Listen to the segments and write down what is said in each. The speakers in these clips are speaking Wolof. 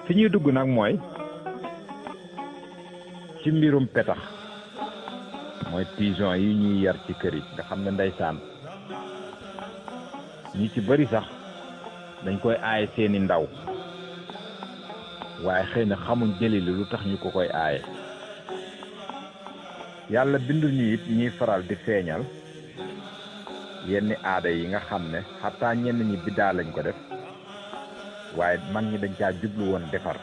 fi ñuy dugg nag mooy ci mbirum petax mooy pigeon yi ñuy yar ci kër yi nga xam ne ndeysaan ñi ci bari sax dañ koy aaye seeni ndaw waaye xëy na xamuñ jëli lu tax ñu ko koy aaye yàlla bindul ñu it ñuy faral di feeñal yenn aada yi nga xam ne xataa ñenn ñi biddaa lañ ko def waaye mag ñi dañ caa jublu woon defar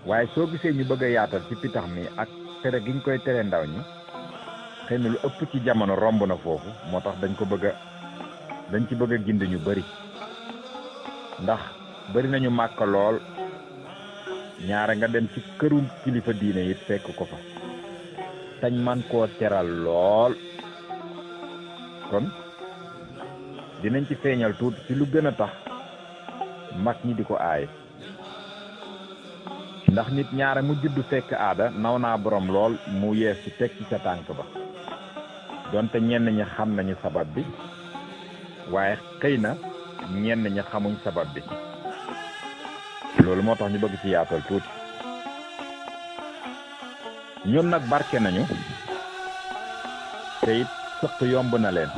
waaye soo gisee ñu bëgg a yaatal ci pitax mi ak tere giñ koy tere ndaw ñi xëy na lu ëpp ci jamono romb na foofu moo tax dañ ci bëgg a gindi ñu bari ndax bari nañu màkk lool ñaare nga dem ci këru kilifa diine it fekk ko fa tañ man koo teral lool kon dinañ ci feeñal tuuti ci lu gën a tax mag ñi di ko aaye ndax nit ñaare mu juddu fekk aada naw naa borom lool mu yees ci teg ci ca tànk ba donte ñenn ñi xam nañu sabab bi waaye xëy na ñenn ñi xamuñ sabab bi loolu moo tax ñu bëgg ci yaatal tuuti ñoom nag barke nañu te it sëq yomb na leen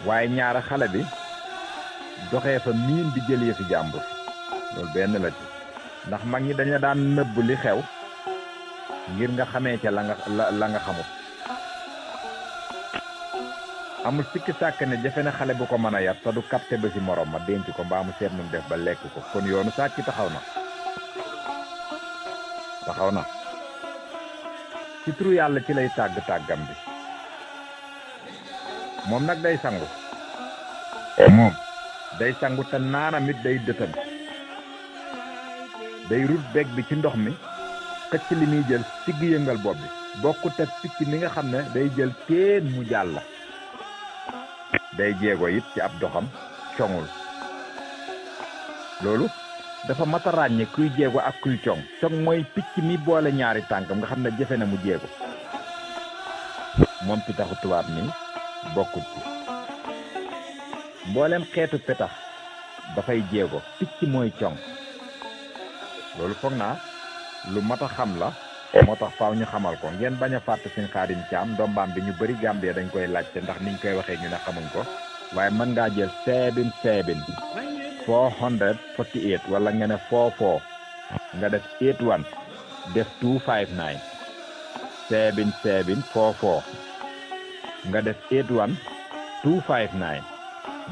waaye ñaara xale bi doxee fa miin di jëlee fi jàmbur loolu benn la ci ndax mag ñi dañu daan nëbb li xew ngir nga xamee ca la nga xamut amul sikki sàkk ne jafe na xale bu ko mën a yar te du capté ba ci morom ma denc ko mbaa mu seet nu def ba lekk ko kon yoonu sàcc taxaw na ci turu yàlla ci lay tàggam bi moom nag day sangu te naanam it day dëtam day rut beeg bi ci ndox mi xëcc li muy jël sigg yëngal bopp bi bokkut ak picc mi nga xam ne day jël teen mu jàll day jéego it ci ab doxam coŋul loolu dafa mat a ràññe kuy jéego ak kuy coŋ mooy picc mi boole ñaari tànkam nga xam ne jafe na mu jéego moom pitaxu tubaab mi bokkut ci mboolem xeetu petax dafay jéego picc mooy coŋ loolu foog naa lu mat a xam la moo tax faaw ñu xamal ko ngeen bañ a fàtte seen Xaadim Caam ndombaam bi ñu bari Gambie dañ koy laajte ndax niñ koy waxee ñu ne xamuñ ko waaye mën ngaa jël 448 wala nga ne 44 nga def 81 def 259 44 nga def 81 259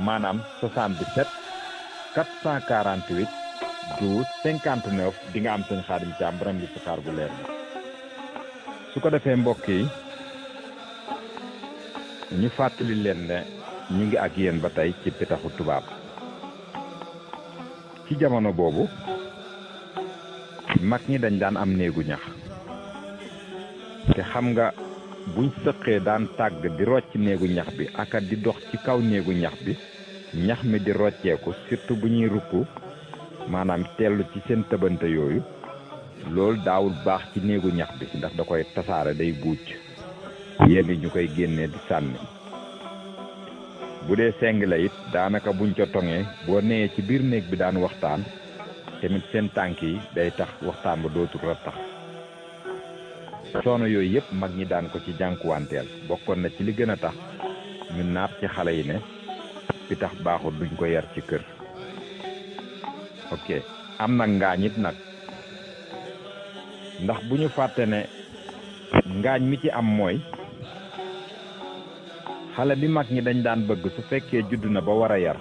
maanaam 77 448 12 59 di nga am seen Xaadim Caam borom li si xaar bu leer bi su ko defee mbokk yi ñu fàttali leen ne ñu ngi ak yéen ba tey ci pitaxu tubaab ci jamono boobu mag ñi dañ daan am néegu ñax te xam nga buñ sëqee daan tàgg di rocc néegu ñax bi aka di dox ci kaw néegu ñax bi ñax mi di rocceeku surtout bu ñuy rukku maanaam tellu ci seen tëbante yooyu loolu daawul baax ci néegu ñax bi ndax da koy tasaare day buuc yenn ñu koy génnee di sànni bu dee seng la it daanaka buñ ca toŋee boo neyee ci biir néeg bi daan waxtaan tamit seen tànk yi day tax waxtaan ba dootul rattax coono yooyu yëpp mag ñi daan ko ci jànkuwanteel bokkoon na ci li gën a tax ñu naat ci xale yi ne pitax baaxul duñ ko yar ci kër ok am na ngaañ it nag ndax bu ñu fàtte ne ngaañ mi ci am mooy xale bi mag ñi dañ daan bëgg su fekkee judd na ba war a yar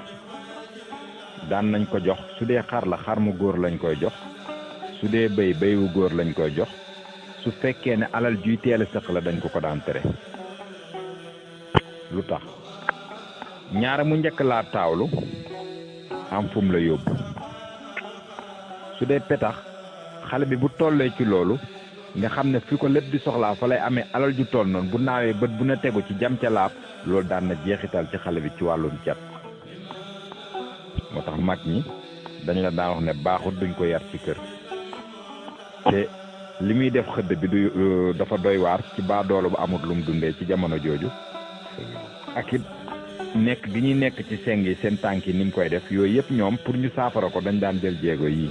daan nañ ko jox su dee xar la xar mu góor lañ koy jox su dee béy wu góor lañ koy jox su fekkee ne alal juy teel a sëq la dañ ko daan tere lu tax ñaara mu njëkk laa taawlu am fum la yóbbu su dee petax xale bi bu tollee ci loolu nga xam ne fi ko lépp di soxlaa fa lay amee alal ju toll noonu bu naawee bët bu na tegu ci jam ca laab loolu daan na jeexital ci xale bi ci wàllum cat moo tax mag ñi dañ la daan wax ne baaxut duñ ko yar ci kër te li muy def xëdd bi du dafa doy waar ci baadoolo bu amut lum dundee ci jamono jooju ak it nekk gi ñuy nekk ci seng yi seen tànk yi ni mu koy def yooyu yëpp ñoom pour ñu saafara ko dañ daan jël jéego yii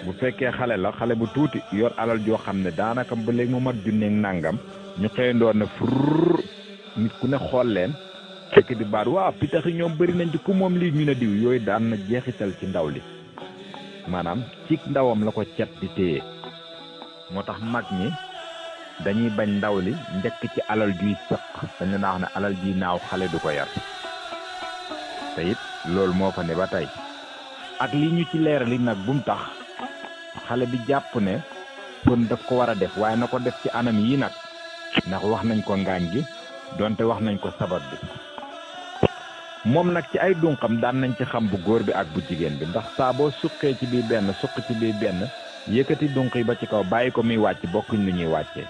bu fekkee xale la xale bu tuuti yor alal joo xam ne daanaka ba léegi mu mat junneeg nàngam ñu xëyandoon na furr nit ku ne xool leen fekk di baat waaw pitax yi ñoom bëri nañ ci ku moom lii ñu ne diw yooyu daan na jeexital ci ndaw li maanaam ci ndawam la ko cet di téye moo tax mag ñi dañuy bañ ndaw li njëkk ci alal juy sëq dañu naa wax ne alal ji naaw xale du ko yar te it loolu moo fa ne ba tey ak li ñu ci leerali nag bu mu tax xale bi jàpp ne kon daf ko war a def waaye na ko def ci anam yi nag ndax wax nañ ko ngaañ gi donte wax nañ ko sabab bi moom nag ci ay dunqam daan nañ ci xam bu góor bi ak bu jigéen bi ndax saa boo suqee ci bii benn suq ci bii benn yëkkati dunq yi ba ci kaw bàyyi ko muy wàcc bokkuñ lu ñuy wàccee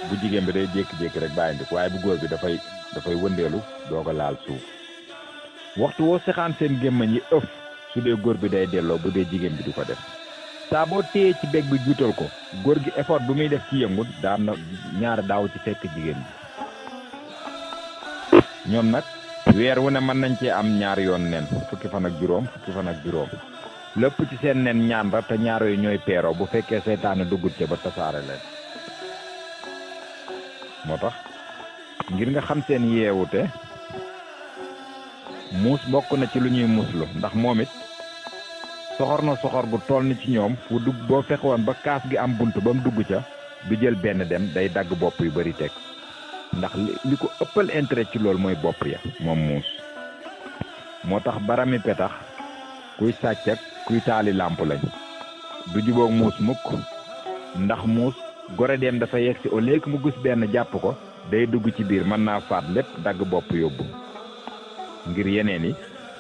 bu jigéen bi day jékki-jékki rek bàyyi ndik waaye bu góor bi dafay wëndeelu doog a laal suuf waxtu woo sexaan seen gémmañ yi ëf su dee góor bi day delloo bu dee jigéen bi du ko def saa boo téye ci bég bi juutal ko góor gi effort bu muy def ci yëngut daan na ñaar daaw ci fekk jigéen bi ñoom nag weer wu ne mën nañ cee am ñaari yoon nen fukki fan ak juróom lépp ci seen nen ñaan ra te ñaar yooyu ñooy peeroo bu fekkee seytaane duggut ca ba tasaare leen moo tax ngir nga xam seen yeewute muus bokk na ci lu ñuy muslu ndax moom it soxor na soxor gu toll ni ci ñoom fu dugg boo fekkoon ba kaas gi am bunt ba mu dugg ca du jël benn dem day dagg bopp yu bari teg ndax li ko ëppal intérêt ci loolu mooy bopp ya moom muus moo tax barami petax kuy sàcc ak kuy taali làmp lañ du jubóog muus mukk ndax muus gore dem dafa yegg si au lieu que mu gis benn jàpp ko day dugg ci biir mën naa faat lépp dagg bopp yóbbu ngir yeneen yi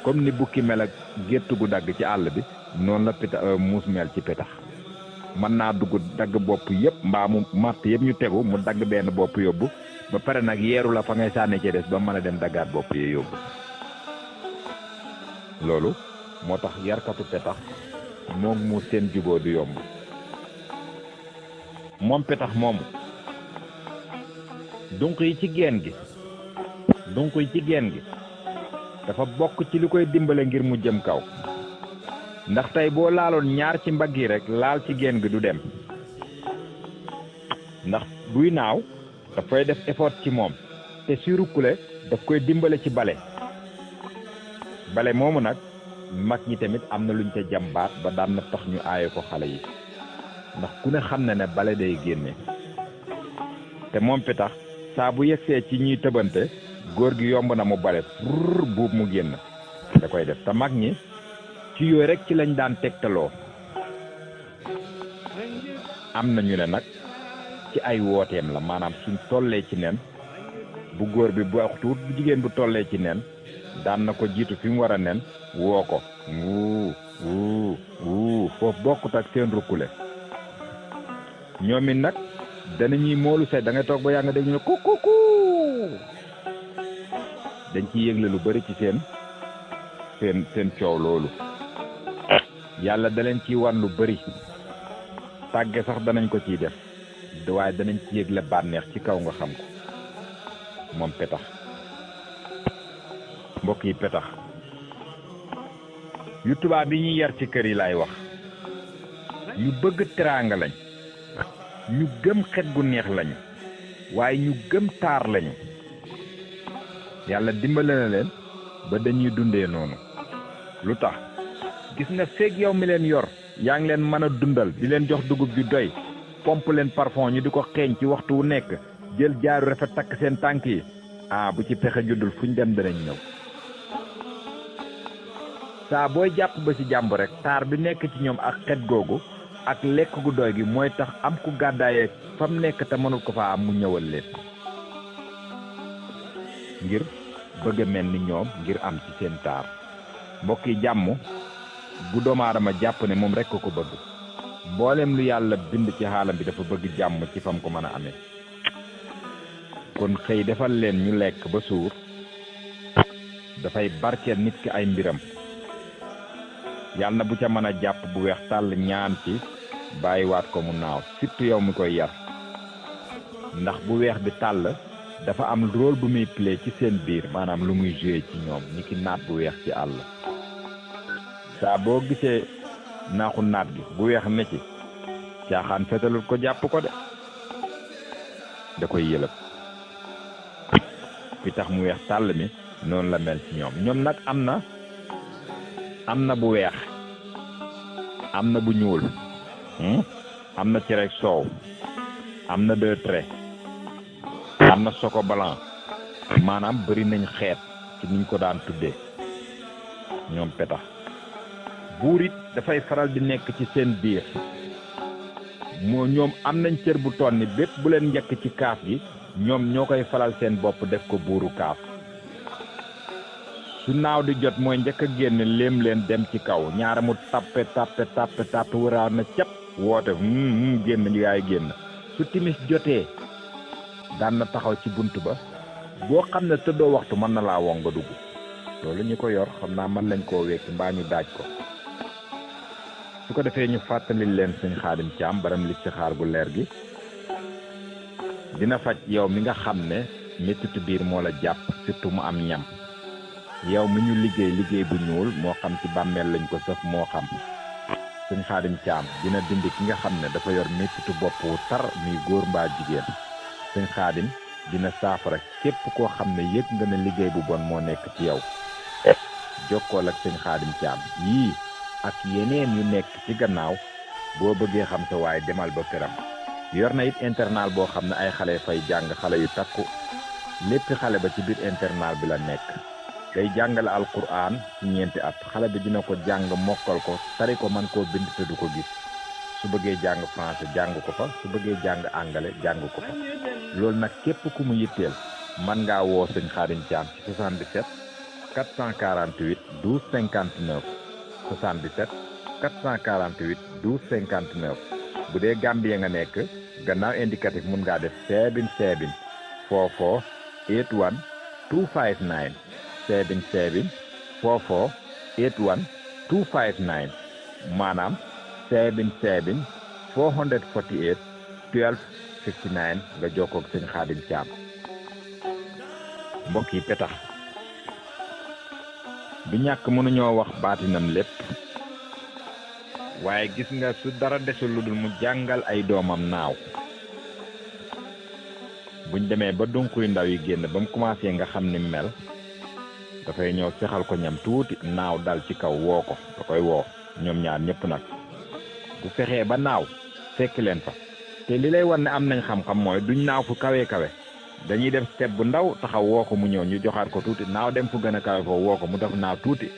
comme ni bukki mel ak gétt gu dagg ci àll bi noonu la peta muus mel ci petax mën naa dugg dagg bopp yëpp mbaa mu matt yëpp ñu tegu mu dagg benn bopp yóbbu ba pare nag yeeru la fa ngay sànni ci des ba mën a dem daggaat bopp yee yóbbu loolu moo tax yarkatu petax moom muus seen juboo du yomb moom petax moomu dunq yi ci geen gi dafa bokk ci li koy dimbale ngir mu jëm kaw ndax tey boo laaloon ñaar ci mbagg yi rek laal ci geen gi du dem ndax buy naaw dafay def effort ci moom te su rukkule daf koy dimbale ci bale moomu nag mag ñi tamit am na luñ ca jàmbaat ba daan na tax ñu aaye ko xale yi ndax ku ne xam na ne bale day génne te moom petax saa bu yegsee ci ñuy tëbante góor gi yomb na mu bale furr buub mu génn da koy def te mag ñi ci yooyu rek ci lañ daan tegtaloo am na ñu ne nag ci ay wooteem la maanaam suñ tollee ci nen bu góor bi bu waxtu bu jigéen bu tollee ci nen daan na ko jiitu fi mu war a nen woo ko wuu foofu bokkut ak seen rukkule ñoom it nag danañuy moolu say da ngay toog ba yaa nga dégg ñu ne kukuku dañ ci yëgle lu bari ci seen coow loolu yàlla da leen ciy wan lu bari tàgge sax danañ ko ciy def waaye danañ ci yëgle bànneex ci kaw nga xam ko moom petax mbokk yi petax yu tubaab yi ñuy yar ci kër yi laay wax ñu bëgg teraanga lañ ñu gëm xet gu neex lañu waaye ñu gëm taar lañu yàlla dimbale na leen ba dañuy dundee noonu lu tax gis nga feeg yow mi leen yor yaa ngi leen mën a dundal di leen jox dugub ju doy pomp leen parfum ñu di ko xeeñ ci waxtu wu nekk jël jaaru rafet takk seen tànk yi bu ci pexe juddul fuñ dem danañ ñëw saa booy jàpp ba ci jàmb rek taar bi nekk ci ñoom ak xet googu ak lekk gu doy gi mooy tax am ku gàddaayee fa mu nekk te mënul ko fa am mu ñëwal leen ngir bëgg a mel ni ñoom ngir am ci seen taar mbokk yi jàmm bu doomu aadama jàpp ne moom rek ko bëgg mboolem lu yàlla bind ci xaalam bi dafa bëgg jàmm ci fam ko mën a amee kon xëy defal leen ñu lekk ba suur dafay barkeel nit ki ay mbiram yàlla na bu ca mën a jàpp bu weex tàll ñaan ci bàyyiwaat ko mu naaw surtout yow mi koy yar ndax bu weex bi tàll dafa am rôle bu muy play ci seen biir maanaam lu muy joué ci ñoom ni ki naat bu weex ci àll saa boo gisee naaxu naat gi bu weex ne ci caaxaan fetalul ko jàpp ko de da koy yëlëb fi tax mu weex tàll mi noonu la mel ci ñoom nag am na bu weex am na bu ñuul am na ci rek soow am na deux traits am na soko blanc maanaam bëri nañ xeet ci niñ ko daan tuddee ñoom petax buur it dafay faral di nekk ci seen biir moo ñoom am nañ cër bu toll ni bépp bu leen njëkk ci kaaf gi ñoom ñoo koy falal seen bopp def ko buuru kaaf su naaw di jot mooy njëkk a génn léem leen dem ci kaw ñaara mu tappe wëraaw na cap woote génn yaay génn su timis jotee daan na taxaw ci bunt ba boo xam ne tëddoo waxtu mën na laa woo nga dugg loolu ñu ko yor xam naa mën lañ koo wekki mbaa ñu daaj ko su ko defee ñu fàttali leen sëñ Xaadim Caam baram li ci xaar gu leer gi dina faj yow mi nga xam ne mettitu biir moo la jàpp surtout mu am ñam yow mi ñu liggéey bu ñuul moo xam ci bàmmeel lañ ko sëf moo xam sëñ Xaadim Caam dina dindi ki nga xam ne dafa yor mettitu bopp wu tar muy góor mbaa jigéen sëñ Xaadim dina saafara képp koo xam ne yëg nga ne liggéey bu bon moo nekk ci yow jokkool ak sëñ Xaadim Caam yii ak yeneen yu nekk ci gannaaw boo bëggee xam sa waaye demal ba këram yor na it internat boo xam ne ay xale fay jàng xale yu takku lépp xale ba ci biir internat bi la nekk day jàngale alquran ci 4 at xale bi dina ko jàng mokkal ko tari ko man koo bind te du ko gis su bëggee jàng français jàng ko fa su bëggee jàng anglais jàng ko fa loolu nag képp ku mu yitteel man ngaa woo sëñ Xaadim Caam ci 77 448 12 59 77 448 12 59 bu dee Gambie nga nekk gannaaw indicatif mun ngaa def 77 44 81 259 77 44 81 259 maanaam 77 448 12 59 nga jokkoo ak sëñ Xaadim Caam mbokk yi petax du ñàkk mënuñoo wax baatinam lépp waaye gis nga su dara desul lu dul mu jàngal ay doomam naaw buñ demee ba dunkuy ndaw yi génn ba mu commencé nga xam ni mel dafay ñëw sexal ko ñam tuuti naaw dal ci kaw woo ko da koy woo ñoom ñaar ñëpp nag bu fexee ba naaw fekk leen fa te li lay wan ne am nañ xam-xam mooy duñ naaw fu kawe dañuy def step bu ndaw taxaw woo ko mu ñëw ñu joxaat ko tuuti naaw dem fu gën a kawe foofu woo ko mu def naaw tuuti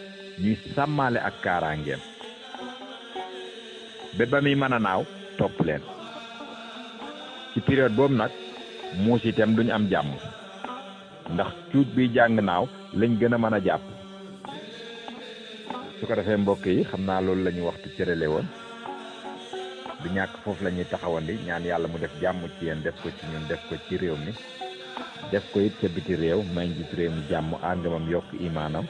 ñuy sàmmaale ak kaaraangeem ba muy mën a naaw topp leen ci période boobu nag muus itam duñ am jàmm ndax cuuj bi jàng naaw lañ gën a mën a jàpp su ko defee mbokk yi xam naa loolu la ñu waxtu cërale woon du ñàkk foofu la ñuy taxawandi ñaan yàlla mu def jàmm ci yéen def ko ci ñun def ko ci réew mi def ko it ca biti réew may njiit réew mi jàmm àngamam yokk imaanam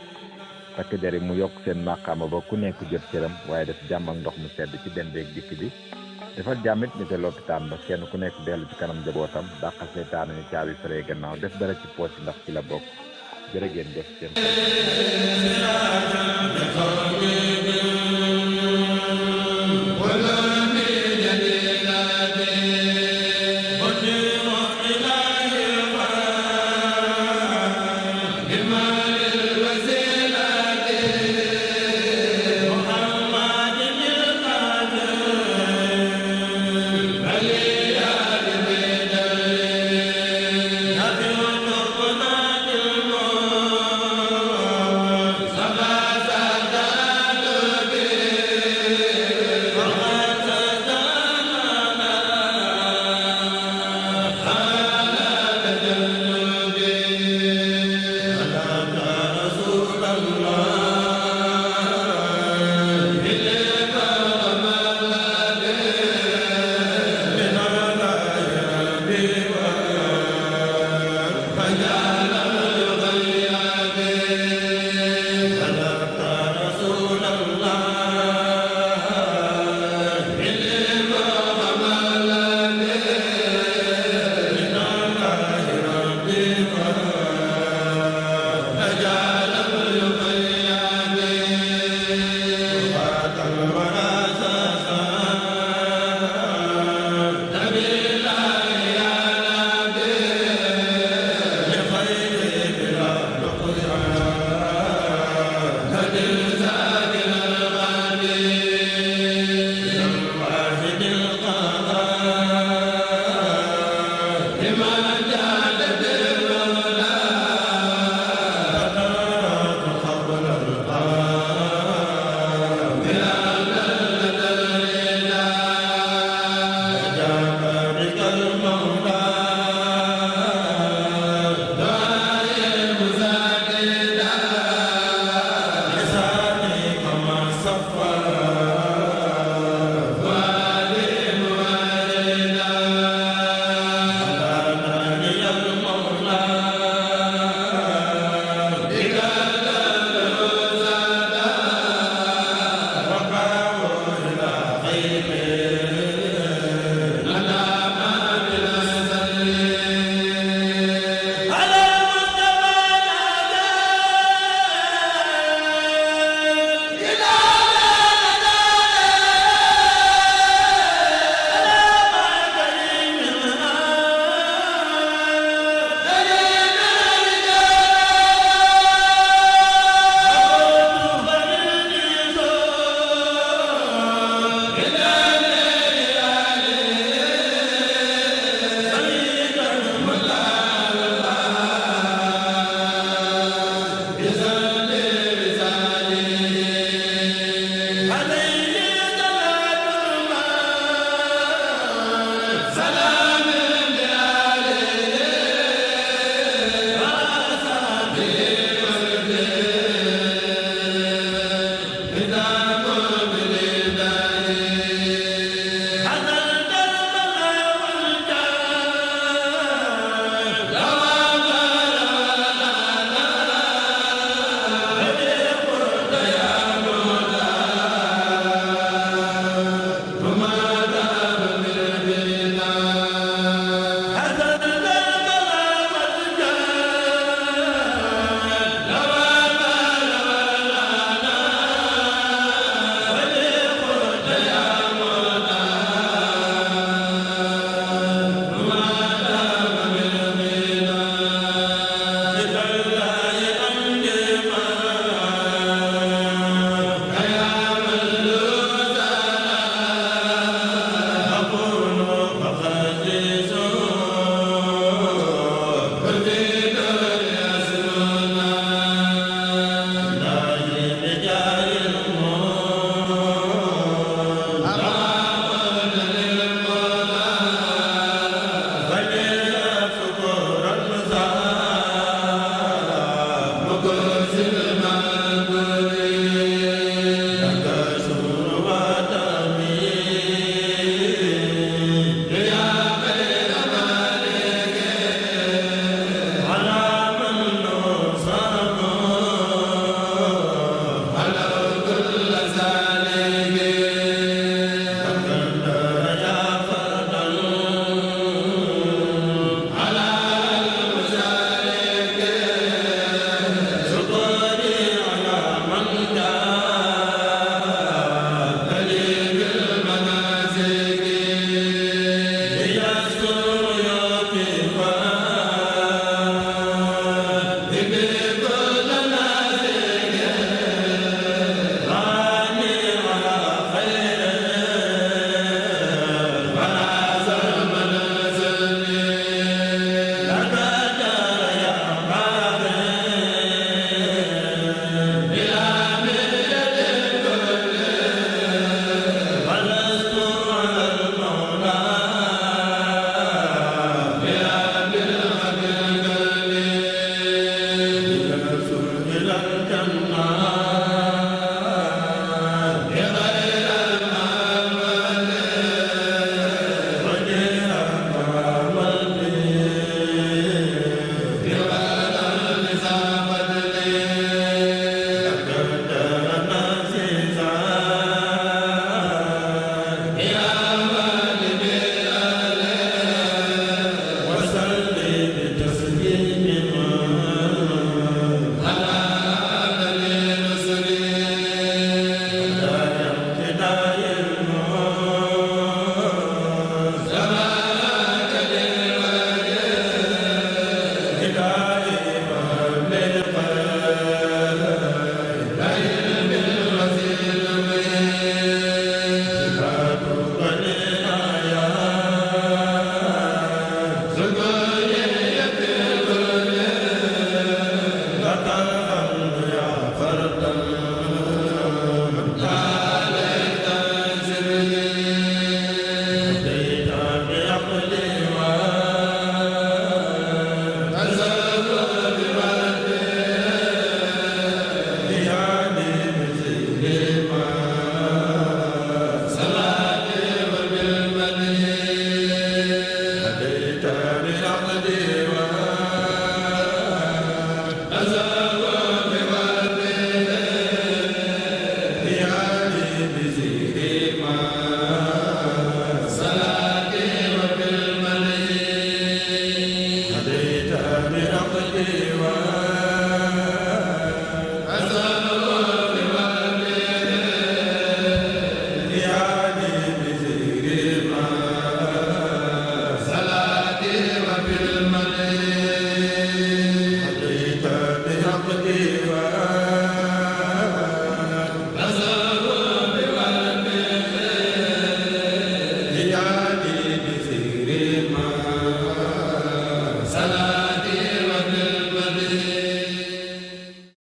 takk jari mu yokk seen màqaama ba ku nekk jot cëram waaye def jàmm ak ndox mu sedd ci dem beeg dikk bi defal jàmmit ni te lopitaan ba kenn ku nekk dellu ci kanam njabootam dàqal seytaane ni caabi faree gannaaw def dara ci poos ndax ci la bokk jërë ngeen def seen أبدا